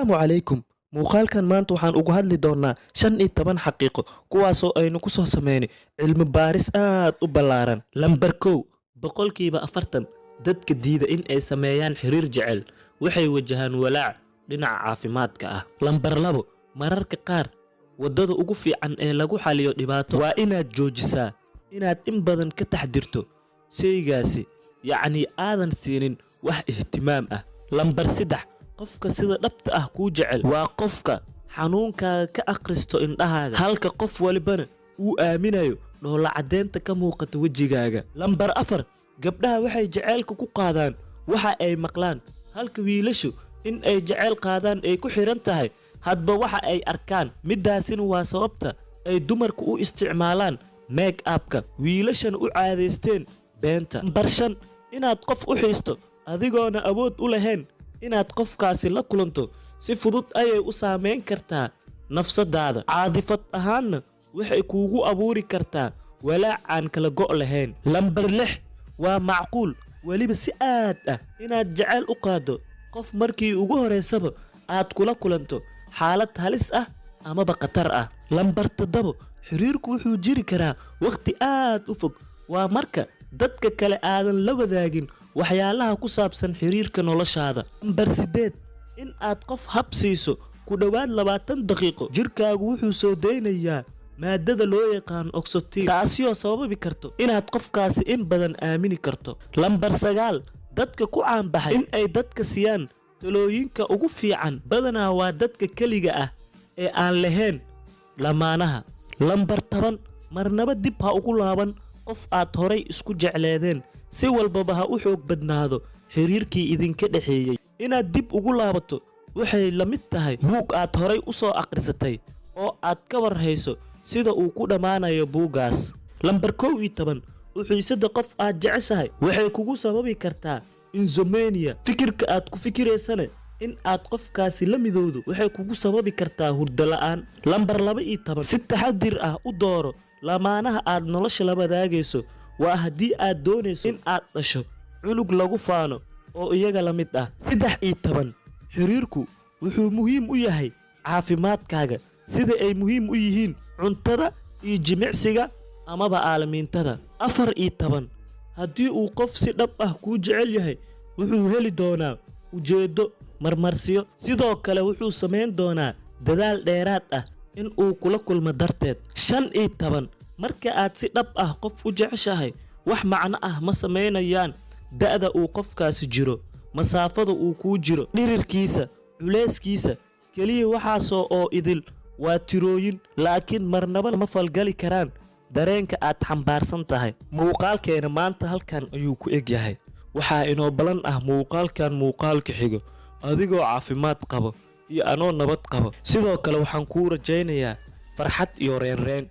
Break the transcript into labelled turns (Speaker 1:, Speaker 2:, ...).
Speaker 1: Assalaamu calaykum. Muuqaalkan maanta waxaan uga hadli doonnaa 15 xaqiiqo kuwaasoo aynu ku soo sameynay cilmi baaris aad u ballaaran. Lambar 1: 40% dadka diida in ay sameeyaan xiriir jecel waxay wajahaan walaac dhinaca caafimaadka ah. Lambar 2: mararka qaar waddada ugu fiican ee lagu xaliyo dhibaato waa inaad joojisaa inaad in badan ka taxdirto shaygaasi, yacni aadan siinin wax ihtimaam ah. Lambar 3: qofka sida dhabta ah kuu jecel waa qofka xanuunkaaga ka akhristo indhahaaga, halka qof walibana uu aaminayo dhoolla caddeynta ka muuqata wejigaaga. Lambar 4: gabdhaha waxay jaceylka ku qaadaan waxa ay maqlaan, halka wiilashu in ay jaceyl qaadaan ay ku xidhan tahay hadba waxa ay arkaan. Middaasina waa sababta ay dumarku u isticmaalaan make up-ka, wiilashana u caadaysteen beenta. Lambar 5: inaad qof u xiisto adigoona awood u lahayn inaad qofkaasi la kulanto si fudud ayay u saameyn kartaa nafsadaada, caadifad ahaanna waxay kuugu abuuri kartaa walaac aan kala go' lahayn. Lambar 6: waa macquul weliba si aad ah inaad jacayl u qaaddo qof markii ugu horeysaba aad kula kulanto xaalad halis ah amaba khatar ah. Lambar 7: xiriirku wuxuu jiri karaa wakhti aad u fog, waa marka dadka kale aadan la wadaagin waxyaalaha ku saabsan xiriirka noloshaada. Lambar 8: in aad qof hab siiso ku dhowaad 20 daqiiqo, jirkaagu wuxuu soo daynayaa maadada loo yaqaan oxytocin, taasiyoo sababi karto inaad qofkaasi in badan aamini karto. Lambar 9: dadka ku caanbaxay in ay dadka siiyaan talooyinka ugu fiican badanaa waa dadka keliga ah ee aan lahayn lamaanaha. Lambar 10: marnaba dib ha ugu laaban qof aad horay isku jecleedeen, si walbaba ha u xoog badnaado xiriirkii idinka dhexeeyey. Inaad dib ugu laabato waxay la mid tahay buug aad horay u soo akhrisatay oo aad ka war hayso sida uu ku dhammaanayo buuggaas. Lambar 11: u xiisada qof aad jeceshahay waxay kugu sababi kartaa insomnia. Fikirka aad ku fikiraysana in aad qofkaasi la midowdo waxay kugu sababi kartaa hurdo la'aan. Lambar 12: si taxadir ah u dooro lamaanaha aad nolosha la wadaagayso, waa haddii aad doonayso in aad dhasho cunug lagu faano oo iyaga la mid ah. 13: xiriirku wuxuu muhiim u yahay caafimaadkaaga sida ay muhiim u yihiin cuntada iyo jimicsiga amaba aalamiintada. 14: haddii uu qof si dhab ah kuu jecel yahay, wuxuu heli doonaa ujeeddo, marmarsiyo, sidoo kale wuxuu samayn doonaa dadaal dheeraad ah in uu kula kulmo darteed. 15: marka aad si dhab ah qof u jeceshahay, wax macno ah ma samaynayaan da'da uu qofkaasi jiro, masaafada uu kuu jiro, dhirirkiisa, culeyskiisa. Keliya waxaasoo oo idil waa tirooyin, laakiin marnaba ma falgali karaan dareenka aad xambaarsan tahay. Muuqaalkeena maanta halkan ayuu ku eg yahay. Waxaa inoo balan ah muuqaalkan muuqaalka xigo, adigoo caafimaad qabo iyo anoo nabad qabo. Sidoo kale waxaan kuu rajaynayaa farxad iyo reenreen.